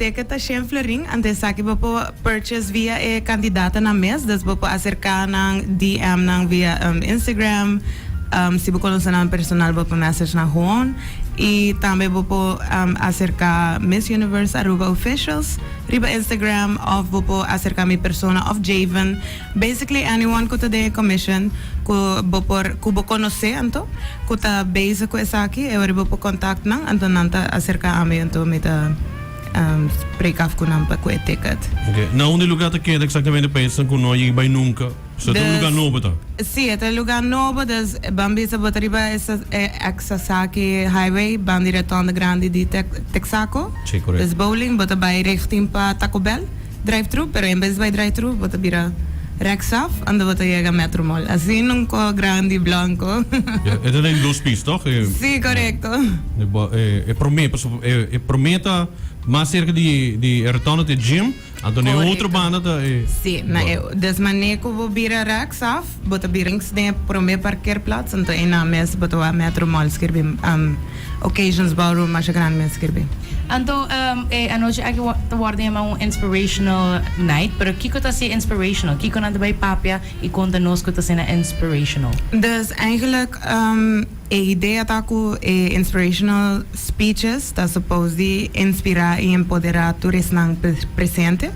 Ticket ta shen florin, anto esaki bo por purchase via e kandidatonan mes, dus bo por aserká nan, DM nan via Instagram, si bo konosé nan personal bo por message nan gewoon, i tambe bo por aserká Miss Universe Aruba officials riba Instagram òf bo por aserká mi persona òf Javen, basically anyone ku ta den e commission ku bo por ku bo konosé anto ku ta bezig ku esaki e ora bo por contact nan anto nan ta aserká ami anto mi ta Spreek af ku nan pa ku e ticket. Ok. Na unda e lugar ta keda exactamente pa esnan ku no a yega bai nunca? So e ta un lugar nobo ta? Si, e ta un lugar nobo, dus ban bisa bo ta riba e ex Sasaki Highway, ban di rotonde grandi di Texaco. Si, correcto. Dus bowling, bo ta bai richting pa Taco Bell, drive thru, pero en bes di bai drive thru, bo ta bira rechtsaf, anto bo ta yega Metro Mall. Asina un ko grandi blanco. Ya, e ta den dos pis, toch? Si, correcto. E prome, pasobra e prome ta mas cerca di di e rotonde ta e gym, anto na e otro banda ta e. Si, na e, des mane cu bo bira rechtsaf, bo ta bira links den e prome parkeerplaats, anto eynan mes bo ta wak Metro Mall skirbi, Occasions Ballroom masha grandi mes skirbi. Anto e anochi aki ta wordo yama un inspirational night, pero kico ta haci inspirational? Kico nan ta bay papia y conta nos cu ta asina inspirational? Dus eigenlijk E idea ta ku e inspirational speeches ta supposed di inspirá i empoderá tur esnan presente.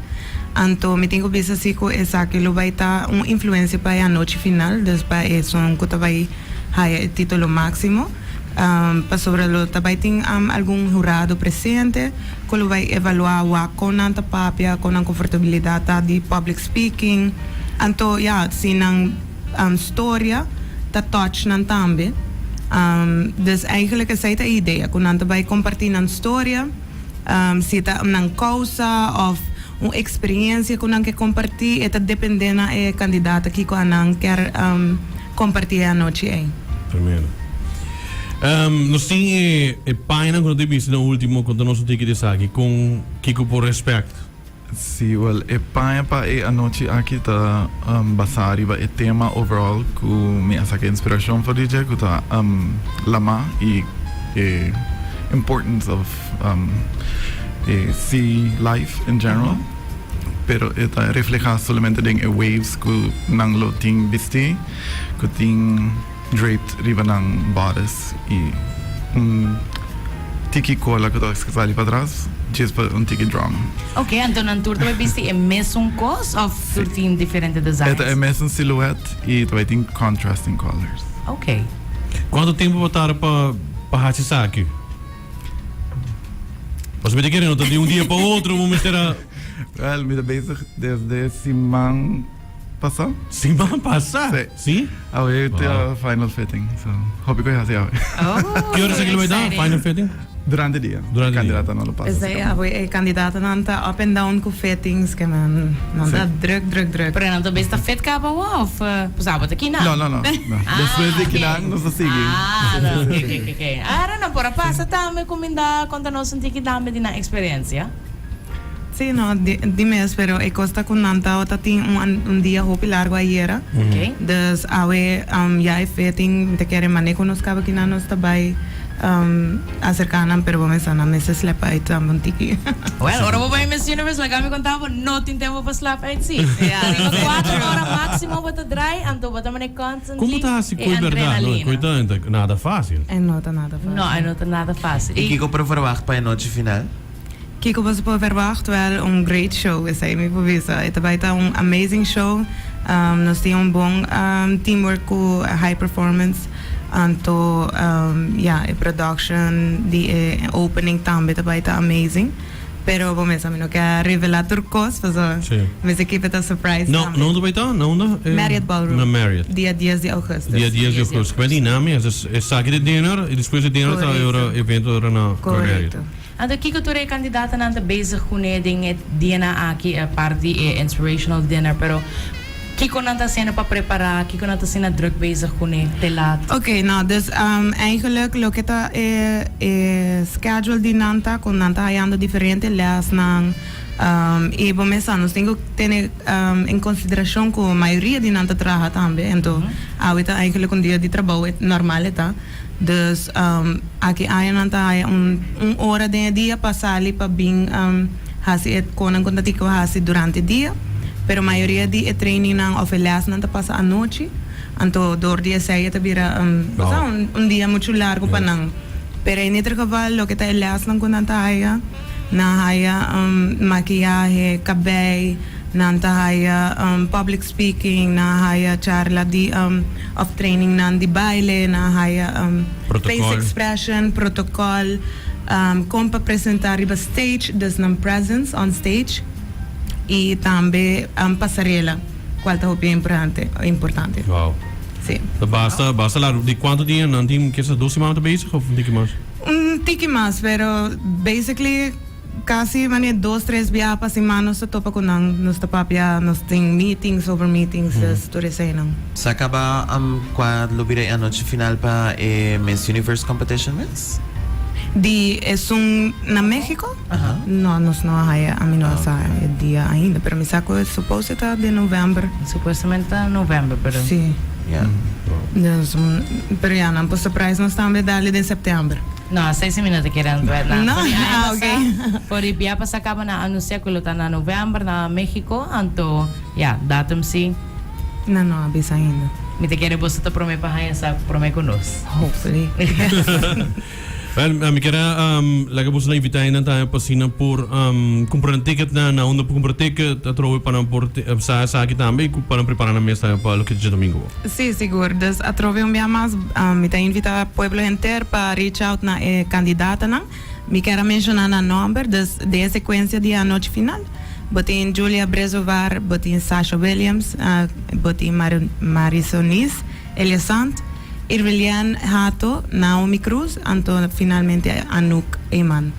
Anto mi tin ku bisa si ku esaki lo bai ta un influensia pa e anochi final, dus pa esun ku ta bai haya e titulo máksimo. Pasobra lo ta bai tin algun hurado presente ku lo bai evaluá wak kon nan ta papia, kon nan konfortabilidat ta di public speaking. Anto ya, si nan. Storia ta touch nan tambe. Dus eigenlijk esei ta e idea, ku nan ta bai kompartí nan storia, si ta nan kousa òf un eksperensia ku nan ke kompartí, e ta dependé na e kandidato kiko anan kier kompartí e anochi ei. Tremendo. Nos tin e pañanan ku nos ta bisti na ultimo, konta nos un tiki di esaki, kon kiko por respect? Sí, wel e paña pa e anochi aki ta basá riba e tema overall ku mi a saka inspirashon for di dje ku ta lamá i e importance of e sea life in general. Pero e ta reflehá solamente den e waves ku nan lo tin bistí ku tin. Draped riba nan bodice y un tiki cola cu ta sali patras djis pa un tiki drama. Ok, anto nan tur ta bai bisti e mesun cos of tur tin diferente designs? E ta e mesun silhouette y ta bai tin contrasting colors. Ok. Cuanto tempo bo tarda pa pa haci esaki? Pasobra mi ta kere no ta di un dia pa otro bo mester a. Wel, mi ta bezig desde siman. Pasa? Siman pasa? Sí. Sí? Awe ta final fitting, so hopi ku e hasi awe. Oh, Ki ora esaki lo bai ta, exciting. final fitting? Durante dia. Durante dia. Kandidatonan lo pasa. Esei awe e kandidatonan ta up and down ku fittings ke nan nan ta druk druk druk. Pero nan ta bes ta fit kaba awo of pues abo ta kinan? No, no, no. no. Ah, Despues di ok. kinan nos ta sigui. Ah, no, ok, ok, ok, ok. Ahora nan por a pasa tambe kuminda konta nos un tiki tambe di nan eksperensia. Sí, no, di, di mes, pero e cos ta cu nan tabata tin un, un dia hopi largo ayera. Ok. Dus awe um, ya e fitting, mi ta kere mane cu nos caba kinan nos ta bay um, acerca nan, pero bo mester nan mester slep uit tambe un tiki. Well, ora bo bay Miss Universe, laga mi conta bo, no tin tempo pa slap uit, sí. Ja. Riba cuatro ora maximo bo ta draai, anto bo ta mane constantly Como ta haci e cu e berdad? No, adrenalina. cu e ta nada facil. E no ta nada facil. No, e no ta nada facil. Y kico por verwacht pa e nochi final? Kiko boso por verwacht? Wel, un great show, esei mi por bisa. E ta bai ta un amazing show. Nos tin un bon teamwork ku High Performance. Anto, ya, e production di e opening tambe ta bai ta amazing. Pero bo mesa mi no ke a revela tur kos, pasobra mester keep it a surprise No, tambe. na unda bai ta? Na unda? Marriott Ballroom. Na Marriott. Dia dies di augustus. Dia dies di augustus. Ku benti na mes. Esaki di dinner i despues di dinner ta e ora evento ora na Marriott. Korekto. Anto kiko tur e kandidatonan ta bezig kuné den e dianan aki apart di e inspirational dinner pero kiko nan ta hasiendo pa prepará kiko nan ta asina druk bezig kuné te laat? Ok no dus eigenlijk loke ta e e schedule di nan ta ku nan ta hayando diferente lèsnan i bo mes sa nos tin ku tene en konsiderashon ku mayoria di nan ta traha tambe anto awe ta eigenlijk un dia di trabou normal e ta. Dus aki añanan ta haya un un ora den e dia pa sali pa bin. hasi e konan ku ta tin ku hasi durante dia, pero mayoria di e trainingnan òf e lèsnan ta pasa anochi, anto dor di esei e ta bira un dia muchu largu pa nan. Pero en ieder geval loke ta e lèsnan ku nan ta haya, nan haya makiyahe, kabei, nan ta haya public speaking, nan haya charla di òf trainingnan di baile, nan haya face expression, protocol, kon pa presenta riba stage, dus nan presence on stage, i tambe pasarela, kual ta hopi importante. Wow. Sí. Ta basta, basta largo. Di cuanto dia nan tin kesa dos siman ta bezig of un tiki mas? Un tiki mas, pero basically casi mane dos tres biaha pa siman nos ta topa cu nan, nos ta papia, nos tin meetings over meetings, dus tur eseinan. Sa caba cua lo bira e anochi final pa e Miss Universe competition mes? Di esun na Mexico? No, nos no a haya, ami no a sa e dia ainda, pero mi sa cu e suppose ta den november. Supuestamente ta november, pero. Si. Ya. Dus, pero ya, nan por surprise nos tambe dale den september. No, esei si mi no ta kere antwoord na. No? For di aña Ah, ok. pasá, for di bia pasá kaba nan anuncia cu lo ta na november na Mexico, anto ya, datum si. Nan no a bisa ainda. Mi ta kere boso ta prome pa haña sa prome cu nos. Hopefully. Well, mi kier a laga boso na invita nan tambe pa asina por cumpra nan ticket na na unda por cumpra ticket atrobe pa nan por sa esaki tambe y pa nan prepara nan mes tambe pa loke ta djadomingo. Sí, sigur. Dus atrobe un bia mas mi ta invita pueblo henter pa reach out na e candidatanan. Mi kier a menciona nan nomber, dus den e secuencia di e anochi final bo tin Julia Brezovar, bo tin Sasha Williams, bo tin Marisonis Eliasant, Irvelian Hato, Naomi Cruz, anto finalmente Anouk Eman.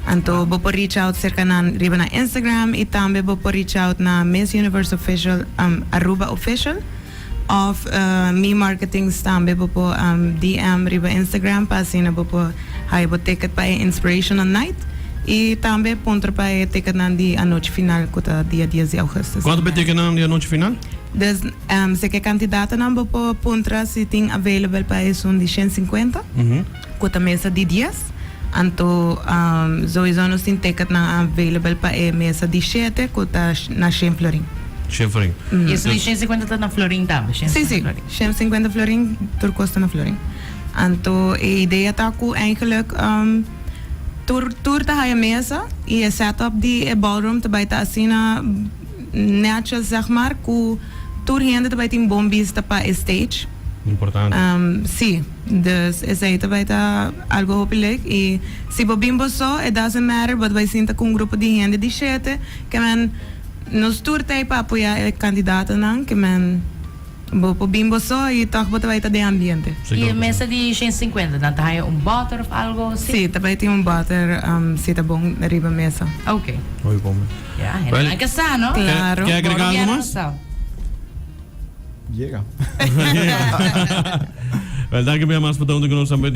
Anto bo por reach out serka nan riba nan Instagram y tambe bo por reach out na Miss Universe Official Aruba Official of Mi Marketings tambe bo por DM riba Instagram pa asina bo por haya bo ticket pa e Inspirational Night y tambe puntra pa e ticketnan di anochi final cu ta dia dies di augustus. Cuanto pa e ticketnan di anochi final? Dus si ke kandidatonan bo por puntra si tin available pa esun di 150, ku ta mesa di dies. Anto souiso nos tin ticketnan available pa e mesa di shete ku ta na shen florin. Shen florin. I esun di 150 ta na florin tambe, shen Si, si, florin. 150 florin, tur kos ta na florin. Anto e idea ta ku eigenlijk tur tur ta haya mesa i e setup di e ballroom ta bai ta asina. Netjes zeg maar ku tur hende ta bai tin bon bista pa e stage. Importante. Si, dus esei ta bai ta algo hopi leuk i si bo bin bo so it doesn't matter bo ta bai sinta ku un grupo di hende di shete ke men nos tur ta ei pa apoya e kandidatonan ke men Bo por bin bo so y tog bo ta bay ta den ambiente. Y e mesa di 150, nan ta haya un boter of algo si? Si, ta bay tin un boter si ta bon riba mesa. Ok. Hoy bon. Ya, hende nan ke sa, no? Claro. Ke agrega algo mas? Yega. Wel, danki bia mas pa ta hunto cu nos tambe.